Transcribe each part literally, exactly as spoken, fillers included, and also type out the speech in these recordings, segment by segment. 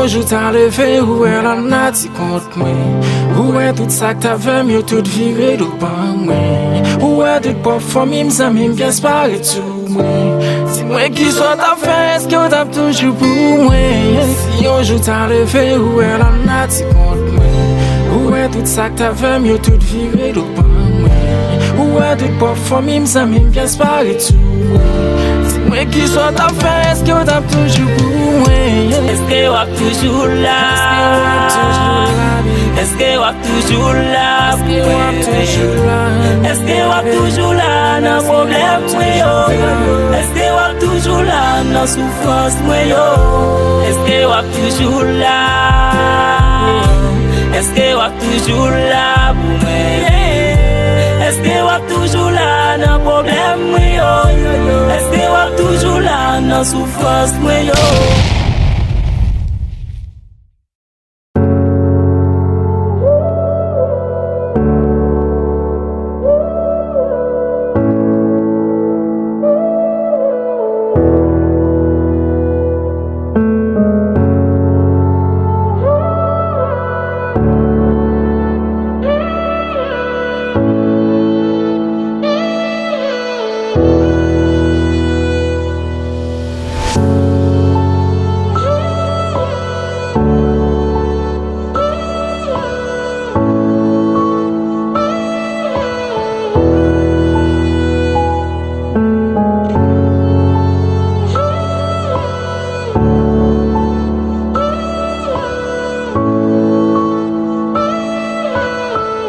Jou ta leve, ou wè lannati kont mwen. Ou wè tout sa k t ap fè m, yo tout vire do ban mwen. Ou wè tout pwòp fanmi m, zanmi m, pyès pa ret sou mwen. Di mwen kisa w t ap fè, èske w t ap toujou pou mwen? Si yon jou ta leve, ou wè lannati kont mwen. Ou wè tout sa k t ap fè m, yo tout vire do ban mwen. Ou wè tout pwòp fanmi m, zanmi m, pyès pa ret sou mwen. Di mwen kisa w t ap fè, èske w t ap toujou pou mwen? Èske w ap toujou la? Èske w ap toujou la pou mwen? Èske w ap toujou la nan pwoblèm mwen yo? Èske w ap toujou la nan soufrans mwen yo? Èske w ap toujou la? Èske w ap toujou la pou mwen? Èske w ap toujou la nan pwoblèm mwen yo? Èske w ap toujou la nan soufrans mwen yo?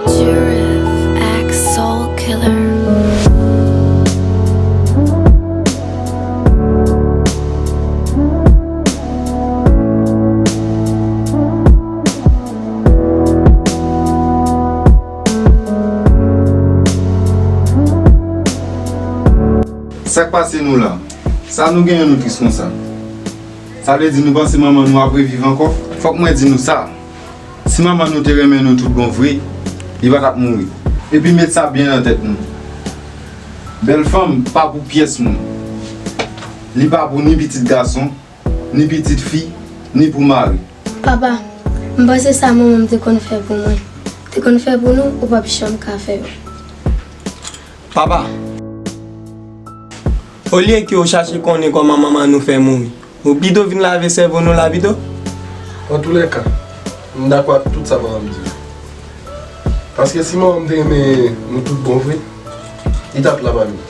Giraffe X Soul Killer. Sa k pase nou la? Sa nou genyen nou tris konsa? Sa vle di nou panse manman nou ap reviv ankò? Fòk mwen di nou sa, si manman nou te renmen nou tout bon vre, li pa t ap mouri. Epi met sa byen nan tèt nou, bèl fanm pa pou pyès moun. Li pa pou ni pitit gason, ni pitit fi, ni pou mari. Papa, m panse sa manman m te konn fè pou mwen, te konn fè pou nou, ou p ap janm ka fè yo. Papa, olye ke w chache konnen kòman manman nou fè mouri, ou pito vin lave sèvo nou la pito? Antoulèka, m dakò ak tout sa manman m di. Paske si manman m te renmen nou tout bon vre, li t ap la pa nou.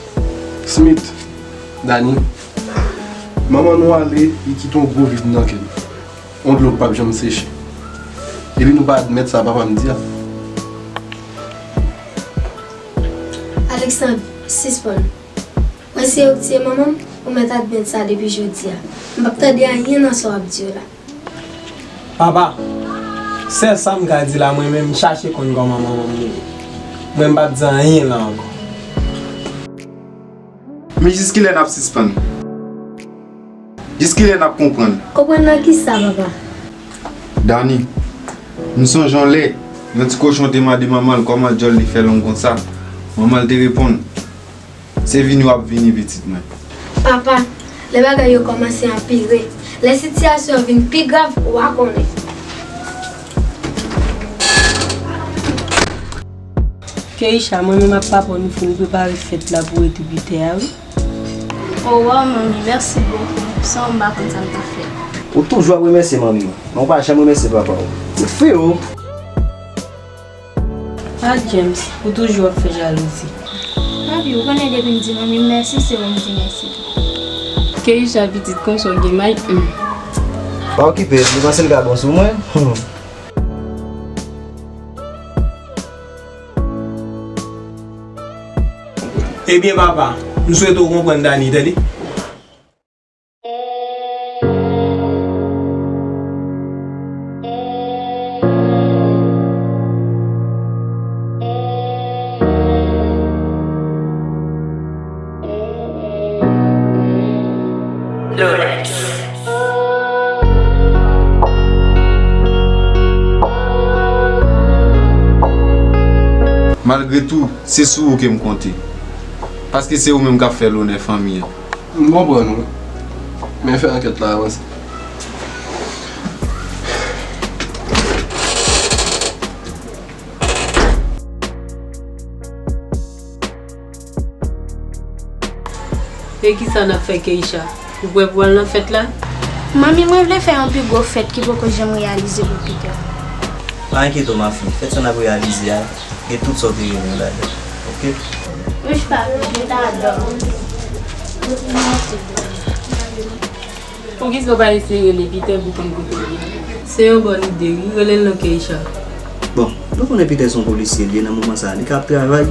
Smith, Dani, manman nou ale, li kite yon gwo vid nan kè m. Yon dlo k p ap janm seche. Epi nou pa admèt sa papa m di a. Alexandre, sispann. Mwen se yo k tiye manman m, ou mèt admèt sa depi jodi a. M p ap tande anyen nan sa w ap di yo la. Papa, sèl sa m ka di la, mwen menm m chache konn kòman manman m mouri. Mwen m p ap di anyen la ankò. Men jiskilè n ap sispann? Jiskilè n ap konprann? Konprann nan kisa, papa? Dani, m sonje yon lè, yon ti kochon te mande manman l kòman djòl li fè long konsa. Manman l te reponn, se vini w ap vini, pitit mwen. Papa, lè bagay yo kòmanse anpire, lè sitiyasyon an vin pi grav, w a konnen. Keisha, mwen menm ak papa w nou fin prepare fèt la pou rete pitè a wi. O waw manmi, mèsi bokou. San ou m pa konn sa m t ap fè. Ou toujou ap remèsye manmi w, men ou pa janm remèsye papa w. Ou fè w. Ah James, ou toujou ap fè jalouzi. Papi, ou konnen depi m di manmi m mèsi, se ou m di mèsi tou. Keisha pitit konsa w gen may, hmm. Pa okipe l, li panse l ka bon sou mwen. Hmm. Ebyen papa, m swete w konprann Dani, tande. Malgre tou, se sou ou ke m konte. Paske se ou menm k ap fè lonè fanmi an. M konprann ou. Men fè ankèt la avanse. E kisa n ap fè, Keisha? Ou prè pou al nan fèt la? Manmi, mwen vle fè yon pi gwo fèt ki poko janm reyalize pou Peter. Pa enkyete w, mafi. Fèt sa n ap reyalize a, gen tout sa w te renmen ladan l. Oke? Wouch, papi, mwen ta adore. Poukisa w pa eseye rele Peter pou konn kote l ye? Se yon bòn ide, wi. Rele l non, Keisha. Bon, nou konnen Peter se yon polisye l ye nan moman sa a, li ka ap travay.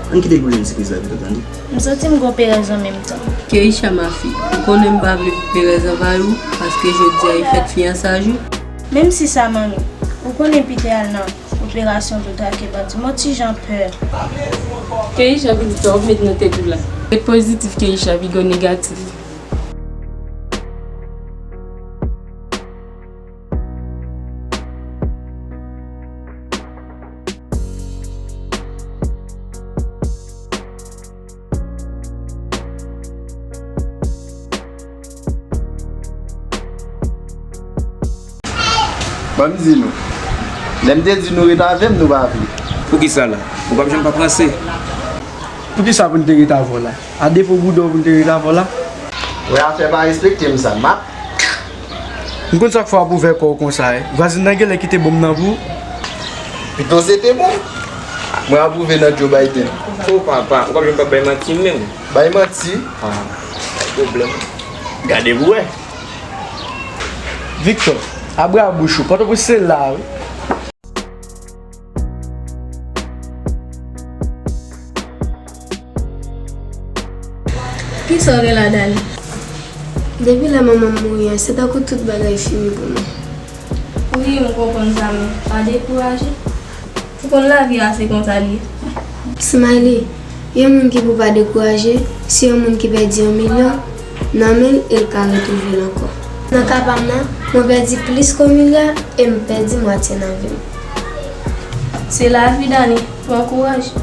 Ann kite l pou l jwenn sipriz la pito, tande? M santi m gen yon perèz an menm tan. Keisha, mafi, ou konnen m pa vle pou perèz anvayi w, paske jodi a e fèt fiyansaj ou. Menm si sa, manmi, ou konnen Peter al nan operasyon pou l trake bandi, m yon ti jan pè. Keisha, pitit sa w ap met nan tèt ou la. Ret pozitif, Keisha, piga w negatif. Ban m di nou. Lè m te di nou ret avè m, nou pa vle. Poukisa la? Ou p ap janm p ap ranse. Poukisa pou n te ret avè w la? A depo bouda w pou n te ret avè w la? Wè afè pa respekte m sa, m ap M konn sa k fè w ap ouvè kò w konsa, wi. Vwazin nan genlè kite bon m nan pou ou. Pito se te bon. Mwen ap ouvè nan Joe Biden. O papa, ou p ap janm p ap bay manti menm. Bay manti? Ah, pa gen pwoblèm. Gade pou wè. Victor, abra bouch ou. Pòtoprens se la, wi. Kisa w gen la, Dani? Depi lè manman m mouri an, se tankou tout bagay fini pou mwen. Wi, m konprann sa, men pa dekouraje. Ou konn lavi a se konsa l ye. Smiley, yon moun ki pou pa dekouraje, se yon moun ki pèdi yon milyon nan men l e l ka retwouve l ankò. Nan ka pa m nan, mwen pèdi plis ke yon milya e m pèdi mwatye nan vi m. Se lavi, Dani, pran kouraj.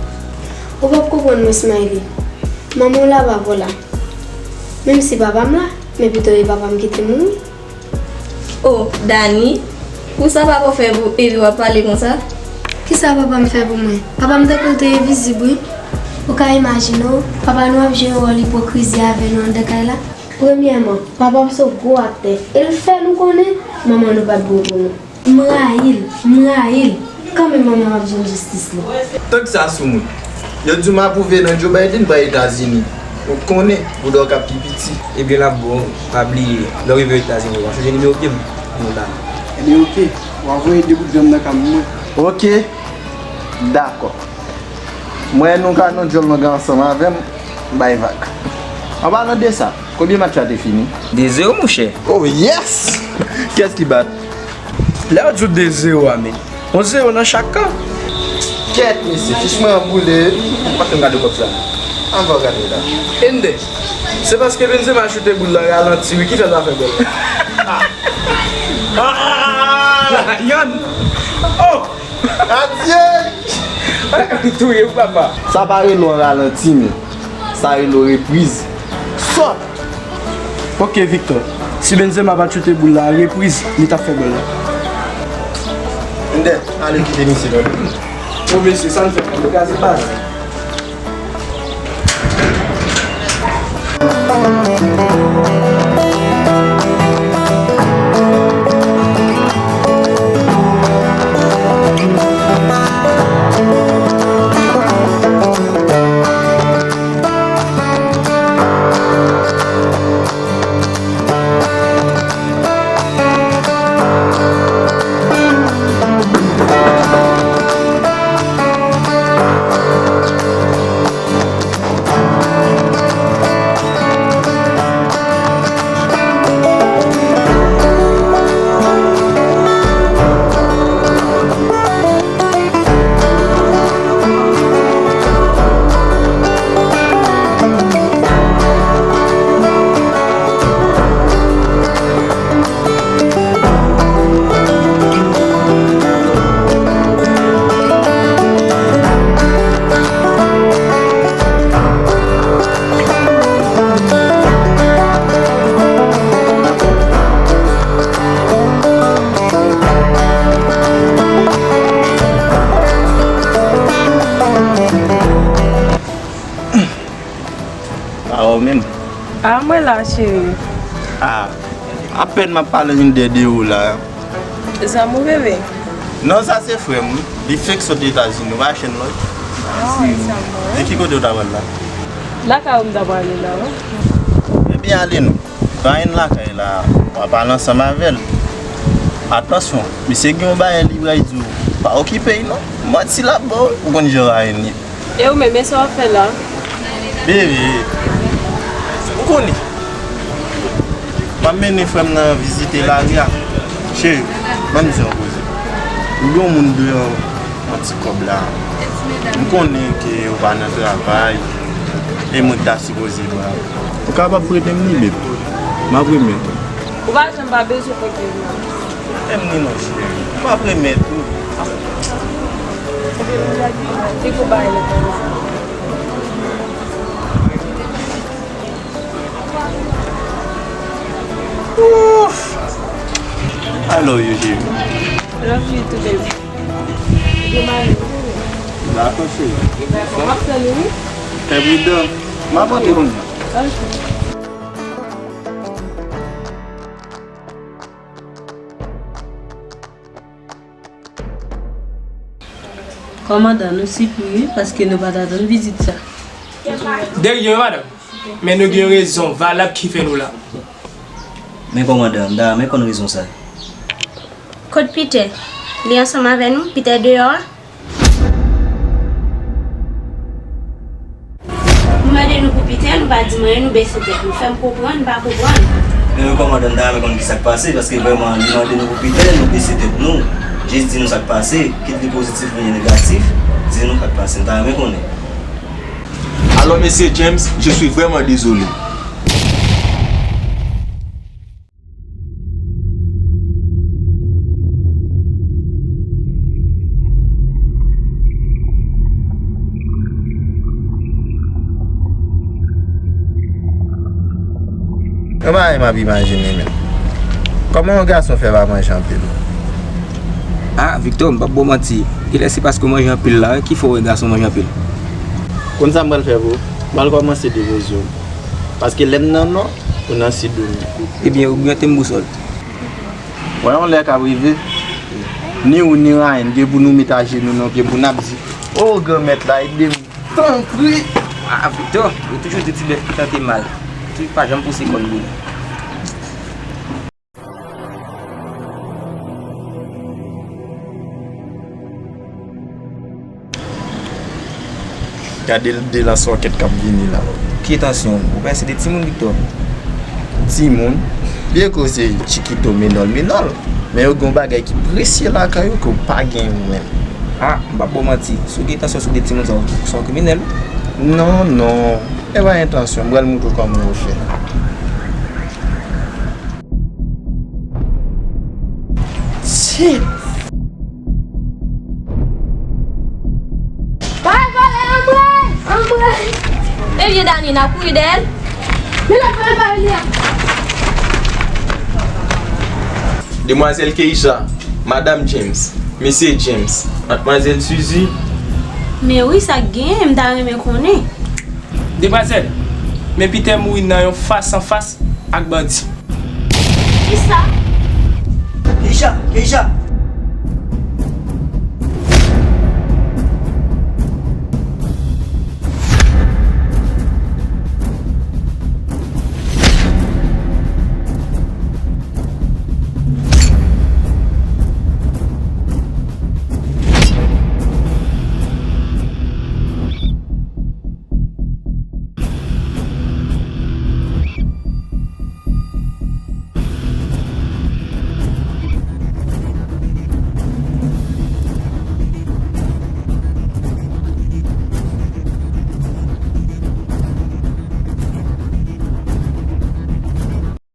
Ou p ap konprann mwen, Smiley. Manman w la, papa w la. Menm si papa m la, men pito e papa m ki te mouri. O, Dani, pou sa papa w fè pou Evi w ap pale konsa? Kisa papa m fè pou mwen? Papa m tankou l te envizib, wi. Ou ka imajine w, papa nou ap jwe wòl ipokrizi avè nou anndan kay la? Premyèman, papa m se yon gwo aktè, e l fè nou konnen manman nou pa t bon pou nou. M rayi l, m rayi l. Kanmenm manman m ap jwenn jistis li. Tank sa sou mwen. Yo di m apwouve nan Joe Biden pral Etazini. Ou konnen, bouda w k ap pi piti. Ebyen l ap bon, pa bliye, lè w rive Etazini, w a chanje nimewo pye m, nou la. Ebyen oke, w a voye de bout vyann nan kab mwen. Oke, dakò. Mwen nou ka nan djòl longa ansanm avè m, bay vag. An palan de sa, konbyen match la te fini? De zewo, monchè. Oh yes! Kiyès ki bat? Lè yo di w de zewo a, men yon zewo nan chak kan. Kèt, mesye, fich mwen an boule. M pa t konn gade kòb sa. Ann fè w gade la. Ende, se paske Benzema choute boul la ralanti, wi, ki fè l pa fè gòl. Yann! Oh! Adye! Touye w, papa. Sa pa rele w ralanti, men sa rele w repriz. Sòt! Oke, Victor. Si Benzema pa t choute boul la, repriz, li t ap fè gòl la. Ender, ale kite misye, tande. O mesye, sa n fè? Nou kraze baz. Pa wè w menm. Ah, mwen la, cheri. Ah, apèn m ap pale vin dèyè de ou la. Zanmi w, bebe? Non, sa se frè m, wi. Li fenk sot Etazini, ou pa jwenn lòt. Ah, zanmi w. E ki kote w ta pral la? Lakay ou m ta prale la, wi. Ebyen, ale non. Rayen lakay la, w ap pale ansanm avè l. Atansyon, misye gen yon bagay li pral di w. Pa okipe l non. Manti l ap ba w, ou konn jan Rayen ye. E ou menm, e sa w ap fè la? Bebe, ou konnen. M ap mennen frè m nan vizite lari a. Cheri, ban m di yon koze. M gen yon moun deyò yon ti kòb la. M konnen ke ou pa nan travay, e mwen ki ta sipoze ba ou. Ou kapab prete m li, bebe. M ap remèt ou. Ou pa janm pa bezwen prete m non. Prete m li non, cheri. M ap remèt ou. Li pou bay li. Ouf! I love you, cheri. Love you too, baby. Dakò, cheri. M ap tann ou, wi. Fè pridan. M ap antre kounye a. Ok. Kòmandan, nou sipri wi, paske nou pa t atann vizit sa. Dèyè, madanm. Men nou gen rezon valab ki fè nou la. Men kòmandan, m ta renmen konn rezon sa. Kot Peter? Li ansanm avè nou? Peter deyò a? Nou mande nou pou Peter, nou pa di m anyen, nou bese tèt nou. Fè m konprann, m pa konprann. Men wi kòmandan, m ta renmen konn kisa k pase, paske vrèman, li mande nou pou Peter, nou bese tèt nou. Jis di nou sa k pase, kit li pozitif oubyen negatif, di nou sa k pase, m ta renmen konnen. Alors, Monsieur James, je suis vraiment désolé. Yon bagay m ap imajine menm. Kòman yon gason fè pa manje anpil? Ah, Victor, m p ap ba w manti. Genlè se paske w manje anpil la wi ki fè w wè gason manje anpil. Konn sa m pral fè pou ou? M pral kòmanse depoze w. Paske lè m nan nò, ou nan sid ou menm. Ebyen, ogmante m bousòl. Wè yon lè k ap rive, ni ou ni Rayen gen pou nou met ajenou nan pye pou n ap di, o Granmèt la, ede m, tanpri! Ah, Victor, yo toujou di ti bèf ki tante mal, tou pa janm pouse kòn li. Gade l de lansòkèt k ap vini la. Ki tansyon? Ou pèse de timoun, Victor? Timoun? Byen ke w se Chikito Menòl Menòl, men yo gen yon bagay ki presye lakay yo ke w pa genyen ou menm. Ah, m p ap ba w manti. Si w gen tansyon sou de timoun sa yo, se yon kriminèl. Non, non. E pa entansyon. M pral montre w kòman yo fè. Shit! Pa vole, anmwey! Anmwey! E vye Dani, n ap kouri dèyè l. Men lòt vole pa vini an. Demwazèl Keisha, Madam James, Mesye James, Madmwazèl Suzy. Men wi, sa k genyen, m ta renmen konnen. Demwazèl, men Peter mouri nan yon fas an fas ak bandi. Kisa? Keisha, Keisha,